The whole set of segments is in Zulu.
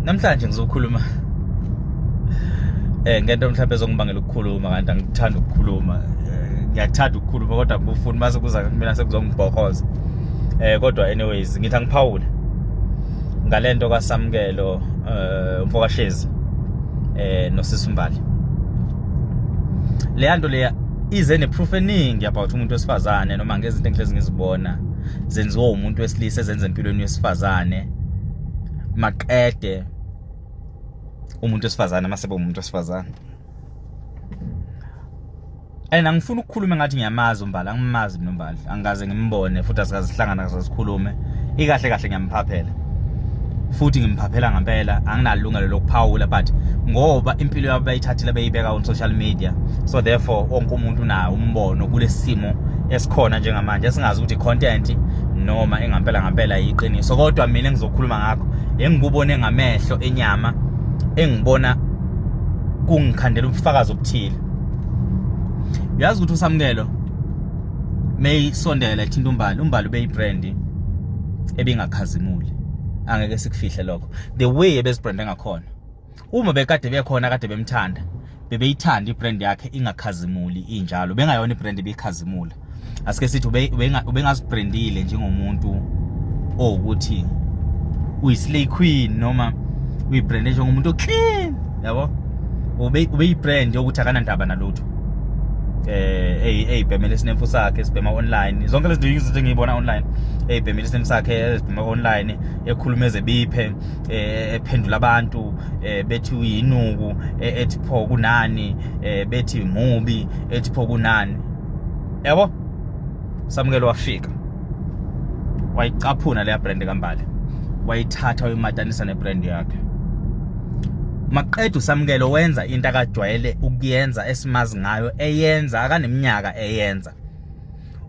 Namhlanje ngizokhuluma ngento mhlawumbe ezongibangela ukukhuluma, kanti angikuthanda ukukhuluma. Ngiyakuthanda ukukhuluma kodwa ngikufuni mase kuza kumina sekuzongibhokoza. Kodwa anyways, ngithi angiphawule ngalento kaSamkelo, umfokashezi, nosisi Mbali. Leya nto leya ize neproof eningi about umuntu wesifazane noma ngezinto engihlezi ngizibona zenziwa umuntu wesilisa, ezenza empilweni wesifazane maqede umuntu wesifazane masebe umuntu wesifazane. And angifuni ukukhuluma ngathi ngiyamazi uMbali. Angimazi mina uMbali, angikaze ngimbone futhi asikaze sihlangana, kaze sikhulume. Ikahle kahle ngiyamphaphela futhi ngimphaphela ngempela, anginalungelo lokuphawula, but ngoba impilo yabo bayithathile beyibeka on social media, so therefore wonke umuntu unawo umbono kulesimo esikhona njengamanje, esingazi ukuthi content noma engampela ngampela yiqiniso. Kodwa mina engizokhuluma ngakho, engikubone ngamehlo enyama, engibona kungikhandela ubufakazi obuthile. Uyazi ukuthi uSamkelo meyisondela ethinta uMbali, uMbali ubeyibrand ebingakhazimuli, angeke sikufihle lokho. The way ebezibrande ngakhona, uma bekade bekhona kade bemthanda, bebeyithanda ibrand yakhe ingakhazimuli injalo, bengayona ibrand ebikhazimula. Asike sithi ubengazibrandile njengomuntu owukuthi uyi-slay queen noma uyibrande njengomuntu oclean, yabo. Ubeyibrand yokuthi akanandaba nalutho, eyibhemele isinemfu sakhe sibhema online, zonke lezi zinto engiyibona online, eyibhemele isinemfu sakhe esibhema online, ekhuluma ezebiphe, ephendula abantu bethi uyinuku, ethi pho kunani, bethi mubi, ethi pho kunani, yabo. Samkelo wafika wayicaphuna leya brand kaMbali, wayithatha wayimatanisa nebrand yakhe. Maqeda uSamkelo wenza into akajwayele ukuyenza, esimazi ngayo eyenza, akaneminyaka eyenza,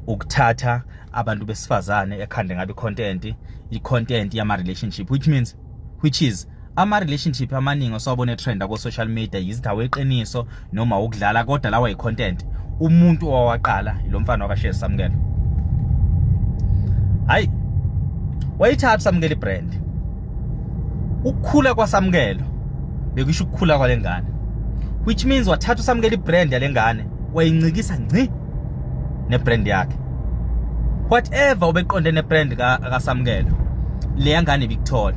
ukuthatha abantu besifazane ekhande ngabe content, i-content yama relationship, which means, which is ama relationship amaningi osawabona trend ko social media, yizindawo eqiniso noma ukudlala, kodwa lawa yi-content. Umuntu owawaqala lo mfana wakashezi, Samkelo. Hayi, wayithatha Samkelo ibrand. Ukukhula kwaSamkelo bekusho ukukhula kwalengane, which means wathatha uSamkelo ibrand yalengane, wayincikisa ngci nebrand yakhe. Whatever ubeqonde nebrand kaSamkelo, leya ngane ibikuthola,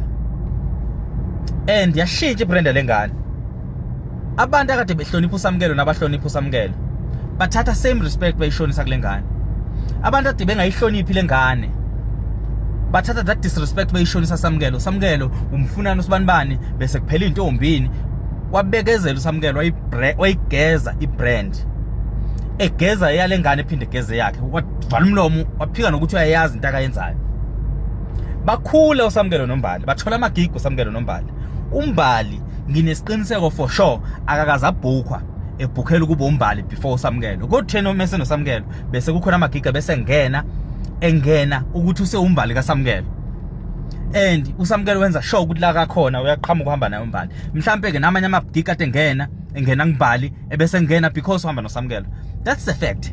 and yashintsha ibrand lengane. Abantu akade behlonipha uSamkelo nabahlonipha uSamkelo bathatha same respect bayishonisa kule ngane. Abantu ade bengayihloniphi lengane bathatha that disrespect bayishonisa Samkelo. Samkelo umfunana usibanibani, bese kuphela intombini. Wabekezela uSamkelo, wayigeza ibrand, egeza eyale ngane, ephinde egeze yakhe. Wavala umlomo, waphika nokuthi uyayazi into akayenzayo. Bakhula uSamkelo noMbali, bathola amagigi uSamkelo noMbali. UMbali, nginesiqiniseko for sure, akakaze abhukhwa ebhukhela ukuba uMbali before uSamkelo. Kodwa thena mese noSamkelo bese kukhona amagiga, bese ngena engena ukuthi usewuMbali kaSamkelo, and uSamkelo wenza sure ukuthi la kakhona uyaqhamuka uhamba naye uMbali. Mhlambe ke namanye amagigi ade engena engena kuMbali, ebese engena because uhamba noSamkelo. That's the fact,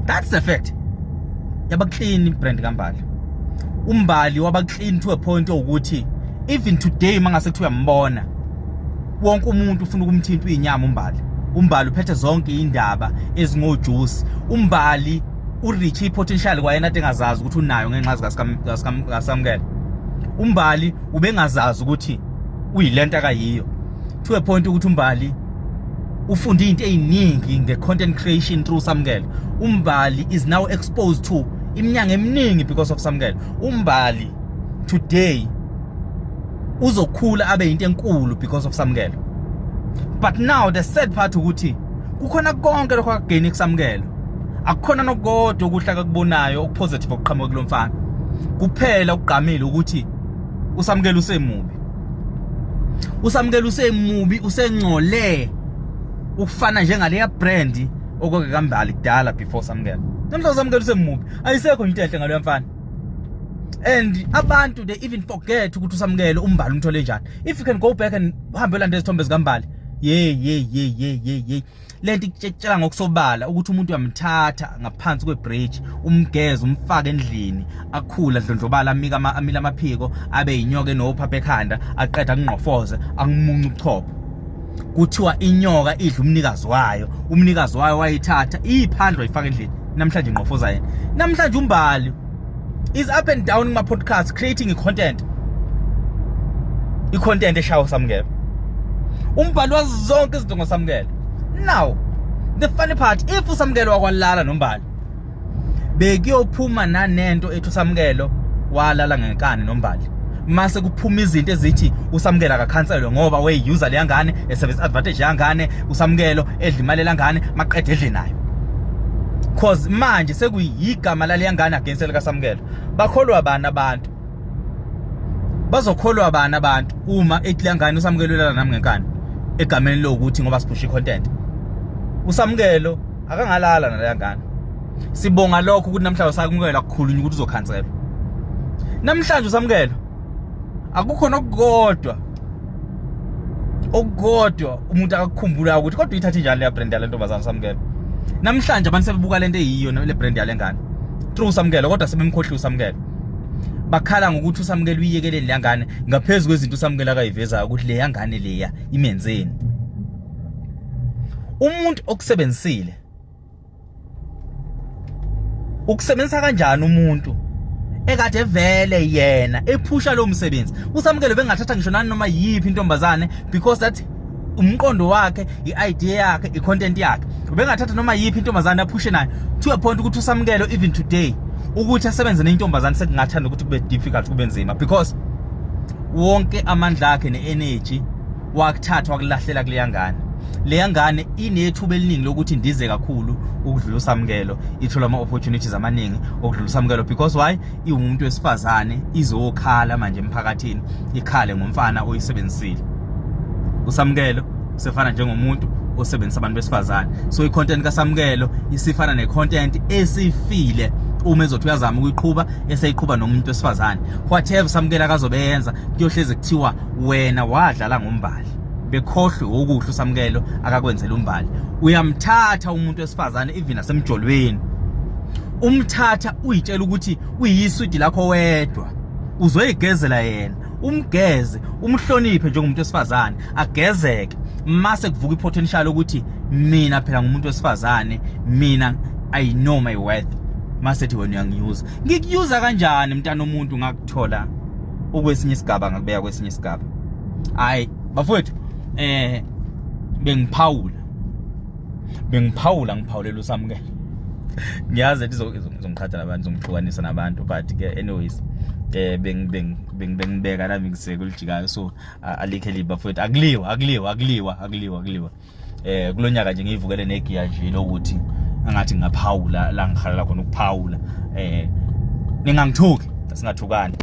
that's the fact. Yaba clean brand kaMbali. UMbali waba clean to a point ukuthi even today mangase kuthiwa uyambona, wonke umuntu ufuna ukumthinta uyinyama uMbali. UMbali uphethe zonke indaba ezingojuice. UMbali ureach i-potential kwayena ade engazazi ukuthi unayo ngenxa zikaSamkelo. UMbali ubengazazi ukuthi uyilento akayiyo, to a point ukuthi uMbali ufunde into eziningi nge-content creation through Samkelo. UMbali is now exposed to iminyanga eminingi because of Samkelo. UMbali today uzokhula abe into enkulu because of Samkelo. But now the sad part ukuthi kukhona konke lokho akugeni kuSamkelo, akukhona nokodwa okuhle akakubonayo, okupositive okuqhamuka kulomfana. Kuphela ukugqamile ukuthi uSamkelo usemubi, uSamkelo usemubi, usengcole ukufana njengaleya brand okwake kaMbali kudala before Samkelo. Namhlanje uSamkelo usemubi, ayisekho into enhle ngaloya mfana, and abantu, they even forget ukuthi uSamkelo uMbali umthole njani. If you can go back and uhambe ulande izithombe zikaMbali, Ye ye ye ye ye ye, lento ikutshela ngokusobala ukuthi umuntu uyamthatha ngaphansi kwebridge, umgeze, umfake endlini, akhula, dlondlobala, amika amila amaphiko, abe inyoka enophapha ekhanda, aqeda akungqofoze, akumunce ubuchopho. Kuthiwa inyoka idla umnikazi wayo. Umnikazi wayo wayithatha iphandle, wayifaka endlini. Namhlanje ingqofoza yena. Namhlanje uMbali is up and down kuma podcast, creating i-content, i-content eshawa uSamukelo. UMbali wazi zonke izinto ngoSamukelo. Now the funny part, if uSamukelo wakwalala noMbali, bekuyophuma nanento ethi uSamukelo walala ngenkani noMbali. Mase kuphuma izinto ezithi uSamukelo akakhanselwe ngoba weyi-user leya ngane, esebenzisa advantage yangane. USamukelo edla imali langane, maqede edle nayo, cause manje sekuyigama laleya ngane against elikaSamukelo. Bakholwa bani abantu? Bazokholwa bani abantu uma ethi leya ngane, uSamukelo ulala nami ngenkani, egameni lokuthi ngoba siphusha i-content? USamukelo akangalala naleya ngane. Sibonga lokho ukuthi namhlanje uSamukelo akukhulunywa ukuthi uzokhanselwa. Namhlanje uSamukelo akukho nokukodwa okukodwa umuntu akakukhumbulayo ukuthi kodwa uyithathe njani leya brand yale ntombazane uSamukelo. Namhlanje abantu sebebuka lento eyiyo le brand yale ngane through uSamukelo, kodwa sebemkhohliwe uSamukelo. Bakhala ngokuthi uSamukelo uyiyekeleni leya ngane, ngaphezu kwezinto uSamukelo akayivezayo ukuthi leya ngane leya imenzeni. Umuntu okusebenzisile ukusebenzisa kanjani umuntu ekade vele yena ephusha lo msebenzi? USamukelo bengathatha ngisho nani noma yiphi intombazane, because that umqondo wakhe, i-idea yakhe, i-content yakhe. Ubengathatha noma yiphi intombazane aphushe nayo, to a point ukuthi uSamukelo even today ukuthi asebenze nentombazane sekungathanda ukuthi kube difficult, kube nzima, because wonke amandla akhe ne-energy wakuthatha wakulahlela kuleya ngane. Leya ngane inethuba eliningi lokuthi indize kakhulu ukudlula uSamukelo, ithola ama-opportunities amaningi okudlula uSamukelo. Because why? Iwumuntu wesifazane, izokhala manje emphakathini, ikhale ngomfana oyisebenzisile. USamukelo sefana njengomuntu osebenzisa abantu besifazane, so i-content kaSamukelo isifana ne-content esifile uma ezothi uyazama ukuyiqhuba, eseyiqhuba nomuntu wesifazane. Whatever Samukelo akazobe yenza, kuyohleze kuthiwa wena wadlala ngoMbali, bekhohlwe okuhle uSamukelo akakwenzela uMbali. Uyamthatha umuntu wesifazane, even nasemjolweni, umthatha uyitshela ukuthi uyiswidi lakho wedwa, uzoyigezela yena, umgeze, umhloniphe njengomuntu wesifazane, agezeke. Mase kuvuka i-potential ukuthi mina phela ngumuntu wesifazane, mina I know my worth. Mase thi wena uyangiyuza. Ngikuyuza kanjani, mntana omuntu? Ngakuthola ukwesinye isigaba, ngakubeka kwesinye isigaba. Hayi bafowethu, bengiphawula, ngiphawulela uSamukelo. Ngiyazi ethi izongiqhatha nabantu, izongixukanisa nabantu, but ke anyways, beng beng beng bengibeka nami ngisekulijikayo. So alikho elibi bafowethu, akuliwa, akuliwa, akuliwa, akuliwa, akuliwa. Kulonyaka nje ngiyivukele negiya nje lokuthi angathi ngaphawula la ngihalela khona ukuphawula. Ningangithuki, singathukani.